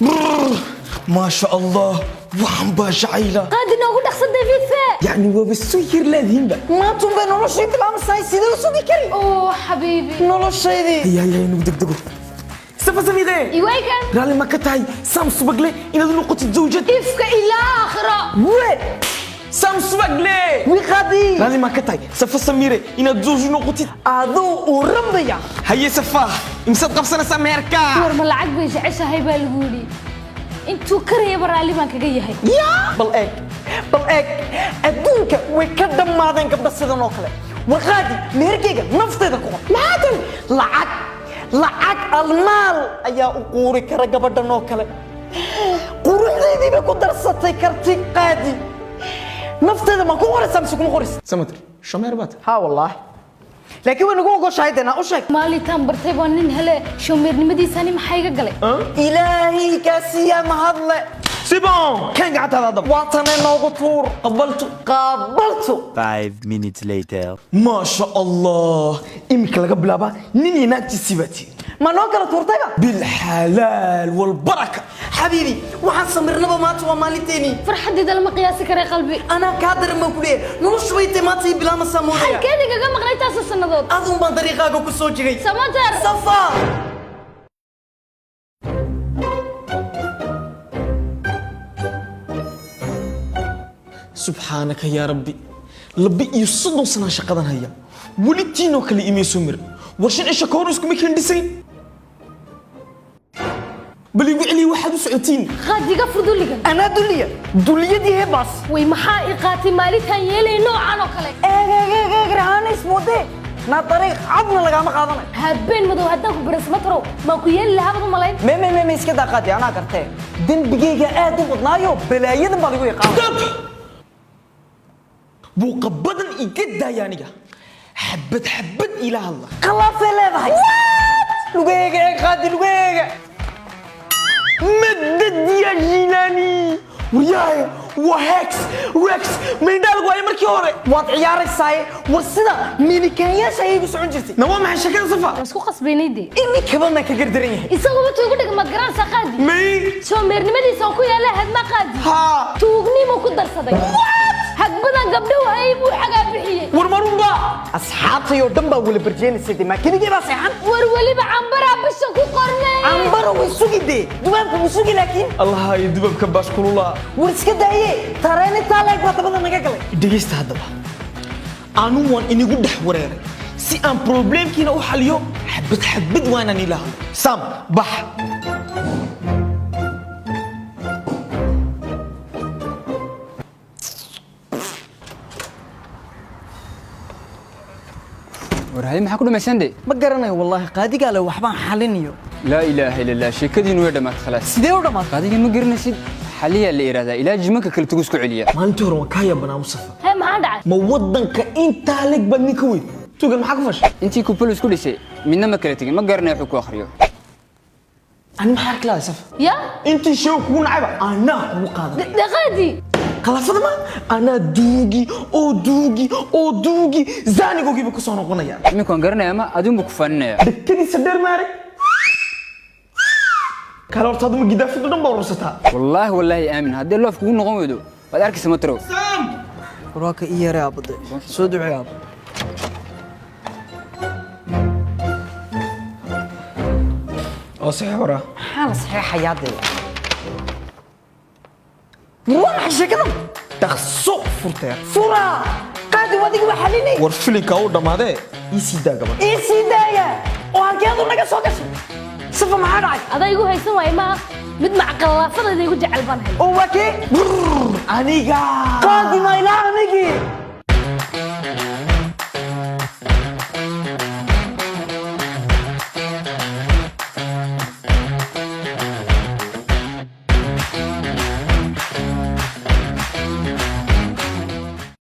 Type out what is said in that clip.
Maasha Allah, waxan baa jacayla. Qaadi, noogu dhaqsan David fe. Yacni waaba soo yar leedihiinba. Maantun bay noloshii bilaamaysahay, sidee u sugi kari? Oh xabiibi. Noloshaydii. Haya, haya, nagu degdego. Safa Samiire. Iwaykan. Raalli ma ka tahay Sam Subagle inaad u noqotid zawjad? Ifka ilaa aakhiro. We. Sam Subagle. Wiqadii. Raalli ma ka tahay Safa Samiire inaad zawj u noqotid? Aduu uu rambaya. Haye Safa, imsaad qabsanaysaa meherka? War, ma lacag bay jeceshahay baa lagu yidhi. Intuu karayaba raalli baan kaga yahay. Bal eeg, bal eeg, adduunka way ka dhammaadeen gabdho sidan oo kale. Warqaadi, meherkayga naftayda ku qor. Maxaa tan? Lacag, lacag, almaal ayaa u quuri kara gabadhan oo kale. Quruxdeydii bay ku darsatay karti. Qaadi, naftayda ma ku qoraysaa mise kuma qoraysa? Samatir, shomeer baad. Haa wallaahi, laakiin way nagu ogoshahay dee, naa u sheeg. Maalintaan bartay baa nin hele. Showmeernimadiisani maxaa iga galay? Ilaahay kaasiyaa mahadle. C'est bon, kan gacantaada haddaba. Waa tane, noogu tuur. Qabaltu. Qaabaltu. 5 minutes later. Maasha Allah, iminka laga bilaabaa nin iyo naagtiisii baa tihi. Ma noo kala tuurtayba? Bilxalaal walbaraka. Xabiibi, waxaan samirnaba maanta waa maalinteenii. Farxaddeeda lama qiyaasi karay, qalbi. Anaa kaa daran baan ku leeyahay. Noloshu bay tay maanta ii bilaamaysaa moodaya. Halkeed igaga maqnay taasoo sannadood? Aduun baan dariiqaaga ku soo jiray. Samatar. Safa. Subxaanaka yaa Rabbi, 32 sanaa shaqadan haya, weli tiinoo kale imay soo marin. War, 5 cisho ka hor iskuma keen dhisayn. Bal igu celiya waxaad u socotiin. Qaadiga furduligan. Anaa duliya, duliyadii hebaas. Way, maxaa i qaatay maalintaan yeelay noocan oo kale? Eeg, eeg, eeg, eeg, rahaana ismoodee naa, dariiq cadna lagaama qaadanayo. Habeen madow haddaan ku baray, Samatarow, maan ku yeeli lahaa baad u malayn? Me me me me, iska daa qaadi, anaa gartee. Dembigayga aad u badnaayo, balaayadan baa lagu yaqaana. Dab buuqa badan iga daaya. Aniga xabad xabad ila hadla. Khalaafay leedahay. Lugeega eeg, qaadi, lugeega. Madad ya Jilaani! Waryaaye, waa hex rex maindhaal waaye markii hore. Waad ciyaaraysaaye. War, sida miinikaanyaasha ayay igu socon jirtay. Na waa maxay sheekada, Safa? Waan isku qasbaynay dee. Iminkaba maan ka gardaran yahay. Isaguba tuugu dhiga, maad garanaysaa, qaadi? May. Showmeernimadiisa oo ku yaala hadma, qaadi. Haa. Tuugnimo ku darsaday. Hagbadan gabdho hayay buu xagaa bixiyey. War, marunba? Asxaabtay oo dhan baa wala barjeenaysay dee, maa keligee baa seexan? War, weliba cambaraa bisha ku qornay. Cambaro way sugi dee, dubaabka wuu sugi laakiin. Allah iyo dubabka baas kululaa. War, iska daaye, tareen intaa leeg baa dabada naga galay. Dhegaysta haddaba, anu waan inigu dhex wareeray si aan problemkiina u xaliyo. Xabad xabad waanaan ila hadlo. Sam, bax. War haye, maxaa ku dhamaysan de? Ma garanayo wallaahi, qaadigaa le waxbaan xalinayo. Laa ilaaha illa Allah, sheekadiinu way dhammaatay, khalaas. Sidee u dhammaatay? Qaadiga ma garanaysid, xaliyaa la yidhahdaa, ilaa jimanka kale tugu isku celiya. Maalintii hore waan kaa yaabanaa, Mustafa. Hee, maxaa dhacay? Ma waddanka intaa leg baad ninka weyn tugan, maxaa ku fashay? Intii kupal isku dhisay midna ma kala tegin, ma garanayo wuxuu ku akhriyo. Ani maxaa arki lahay, Safa? Ya. Intii sheego kugu nacayba anaa kugu qaadanay. Dhaqaadi. Khalaafada ma anaa duugi oo duugi oo duugi zaanigoogiiba ku soo noqonaya. Iminka waan garanaya, ama adinbu ku faaninaya. Dhegtadiisa dheer maarag kale. Horta aduma gidaafadu dhan baa urursataa. Wallaahi wallaahi, aamin, haddii loof kugu noqon weydo waad arkaysa, Matarow. Warwaaka ii yeeray aabade, soo ducee aabbe. Oo saxiix waraa. Maxaa la saxeexayaa dee? War, waa maxay sheekadan? Dhaqso furteer. Fura, qaadi, adiga waa xalinay. War, filinka u dhammaadee, ii sii daa gabadh. Ii sii daaya oo halkeedu naga soo gashay? Safa, maxaa dhacay? Adaa igu haysan waaye maaha, mid macqalaafadayda igu jecel baan helay. Oo waa kee? Aniga. Qaadi, ma ilaa anigii.